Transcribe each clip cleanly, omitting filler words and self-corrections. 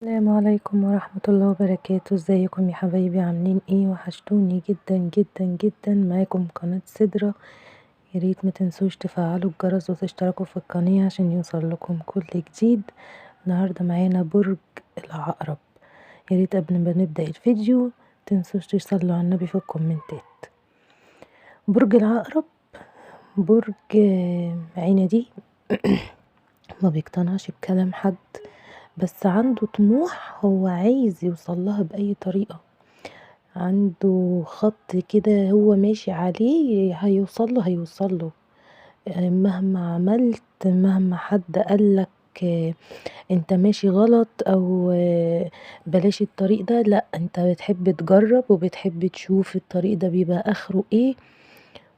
السلام عليكم ورحمة الله وبركاته. ازيكم يا حبايبي؟ عاملين ايه؟ وحشتوني جدا جدا جدا. معاكم قناة سدرة. يا ريت ما تنسوش تفعلوا الجرس وتشتركوا في القناة عشان يوصل لكم كل جديد. النهاردة معانا برج العقرب. يا ريت قبل ما نبدأ الفيديو متنسوش تصلوا على النبي في الكومنتات. برج العقرب برج عنادي، ما بيقتنعش بكلام حد، بس عنده طموح هو عايز يوصل لها بأي طريقة. عنده خط كده هو ماشي عليه، هيوصل له هيوصل له مهما عملت، مهما حد قالك انت ماشي غلط او بلاش الطريق ده، لا، انت بتحب تجرب وبتحب تشوف الطريق ده بيبقى اخره ايه.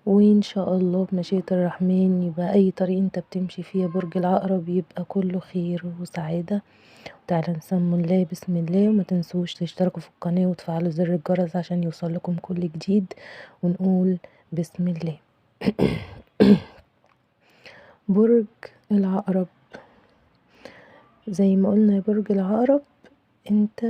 وان شاء الله بمشيئة الرحمن يبقى اي طريق انت بتمشي فيه يا برج العقرب يبقى كله خير وسعادة. تعالى نسمي الله بسم الله، وما تنسوش تشتركوا في القناة وتفعلوا زر الجرس عشان يوصل لكم كل جديد، ونقول بسم الله. برج العقرب زي ما قلنا يا برج العقرب انت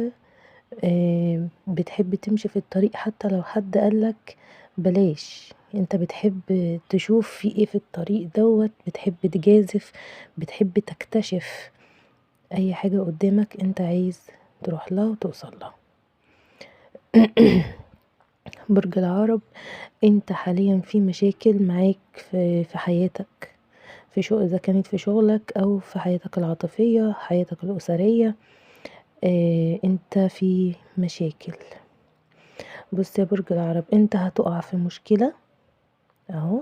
بتحب تمشي في الطريق حتى لو حد قالك بلاش، انت بتحب تشوف في ايه في الطريق دوت، بتحب تجازف، بتحب تكتشف اي حاجة قدامك انت عايز تروح لها وتوصل لها. برج العقرب انت حاليا في مشاكل معاك في حياتك، في شغل، اذا كانت في شغلك او في حياتك العاطفية، حياتك الاسرية، انت في مشاكل. بص يا برج العقرب انت هتقع في مشكلة اهو،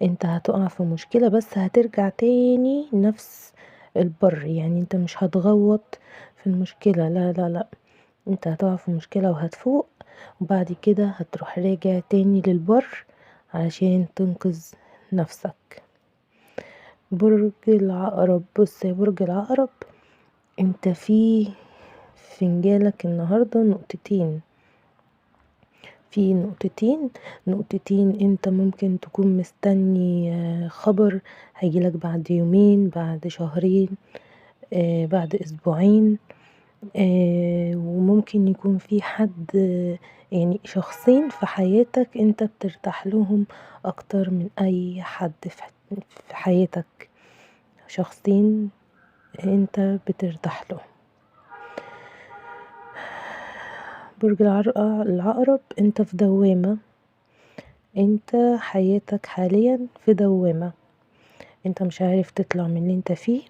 انت هتقع في مشكلة بس هترجع تاني نفس البر، يعني انت مش هتغوط في المشكلة، لا لا لا، انت هتقع في مشكلة وهتفوق، وبعد كده هتروح راجع تاني للبر علشان تنقذ نفسك. برج العقرب، بص يا برج العقرب انت في فنجانك النهاردة نقطتين، في نقطتين، نقطتين انت ممكن تكون مستني خبر هيجيلك بعد يومين، بعد شهرين، بعد اسبوعين، وممكن يكون في حد، يعني شخصين في حياتك انت بترتاح لهم اكتر من اي حد في حياتك، شخصين انت بترتاح لهم. برج العقرب انت في دوامة، انت حياتك حاليا في دوامة، انت مش عارف تطلع من اللي انت فيه،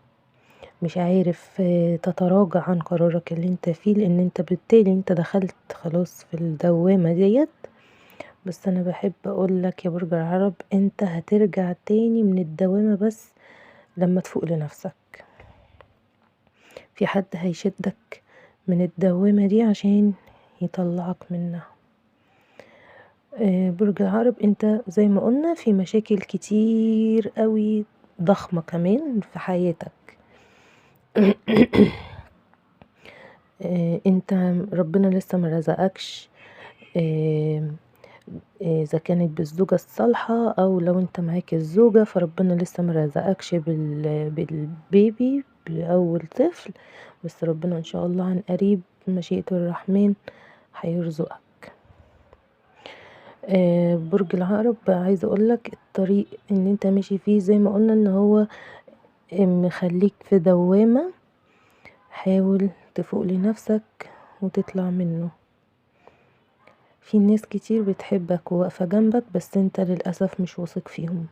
مش عارف تتراجع عن قرارك اللي انت فيه، لان انت بالتالي انت دخلت خلاص في الدوامة ديت. بس انا بحب اقول لك يا برج العقرب انت هترجع تاني من الدوامة بس لما تفوق لنفسك. في حد هيشدك من الدوامة دي عشان يطلعك منها. برج العقرب انت زي ما قلنا في مشاكل كتير قوي ضخمة كمان في حياتك. انت ربنا لسه ما رزقكش، اذا كانت بالزوجة الصالحة او لو انت معاك الزوجة فربنا لسه ما رزقكش بالبيبي بأول طفل، بس ربنا ان شاء الله عن قريب بمشيئة الرحمن هيرزقك. برج العقرب عايزة اقولك الطريق اللي انت ماشي فيه زي ما قلنا ان هو مخليك في دوامة، حاول تفوق لنفسك وتطلع منه. في ناس كتير بتحبك وواقفة جنبك، بس انت للأسف مش واثق فيهم،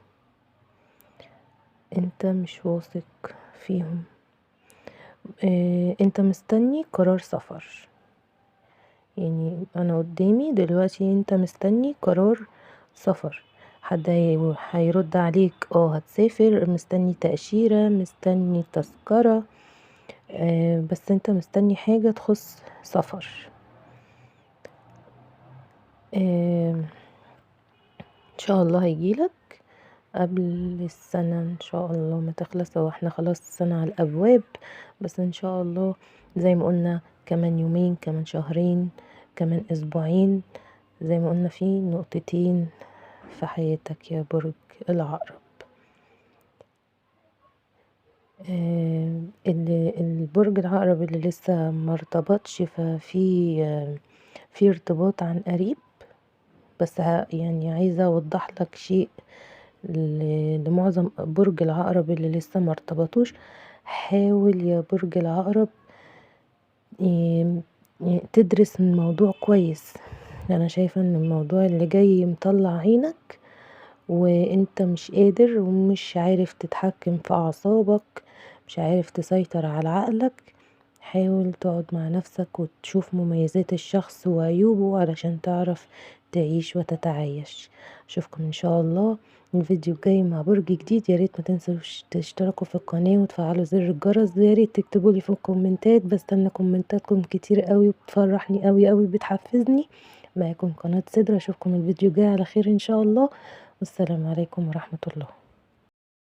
انت مش واثق فيهم. انت مستني قرار سفر، يعني انا قدامي دلوقتي انت مستني قرار سفر، حد هيرد عليك هتسافر، مستني تأشيرة، مستني تذكرة، بس انت مستني حاجة تخص سفر. ان شاء الله هيجيلك قبل السنة ان شاء الله ما تخلص، هو احنا خلاص السنة على الابواب، بس ان شاء الله زي ما قلنا كمان يومين، كمان شهرين، كمان اسبوعين، زي ما قلنا في نقطتين في حياتك يا برج العقرب. البرج العقرب اللي لسه ما ارتبطش، ففي ارتباط عن قريب، بس يعني عايزة اوضح لك شيء لمعظم برج العقرب اللي لسه ما ارتبطوش. حاول يا برج العقرب تدرس الموضوع كويس. انا شايفة ان الموضوع اللي جاي مطلع عينك وانت مش قادر ومش عارف تتحكم في اعصابك، مش عارف تسيطر على عقلك. حاول تقعد مع نفسك وتشوف مميزات الشخص وعيوبه علشان تعرف تعيش وتتعايش. اشوفكم ان شاء الله الفيديو الجاي مع برج جديد. يا ريت ما تنسوش تشتركوا في القناة وتفعلوا زر الجرس، ويا ريت تكتبوا لي في الكومنتات، بستنى كومنتاتكم كتير قوي وبتفرحني قوي قوي بتحفزني. معاكم قناة سدرة، اشوفكم الفيديو الجاي على خير ان شاء الله، والسلام عليكم ورحمة الله.